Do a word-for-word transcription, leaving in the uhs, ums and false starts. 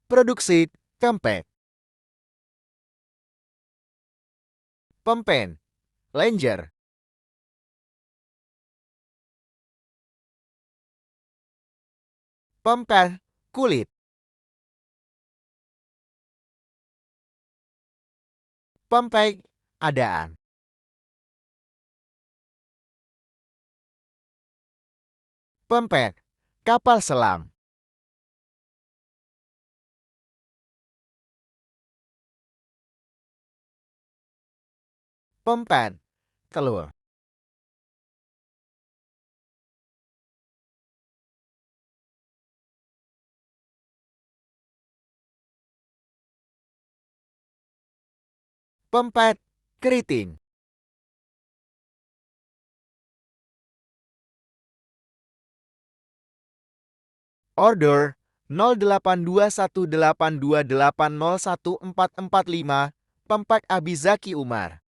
Produksi pempek. Pempen, lenjer. Pempek, kulit. Pempek, adaan. Pempek, kapal selam. Pempen, telur. Pempet, keriting. Order nol delapan dua satu delapan dua delapan nol satu empat empat lima, Pempek Abi Zaki Umar.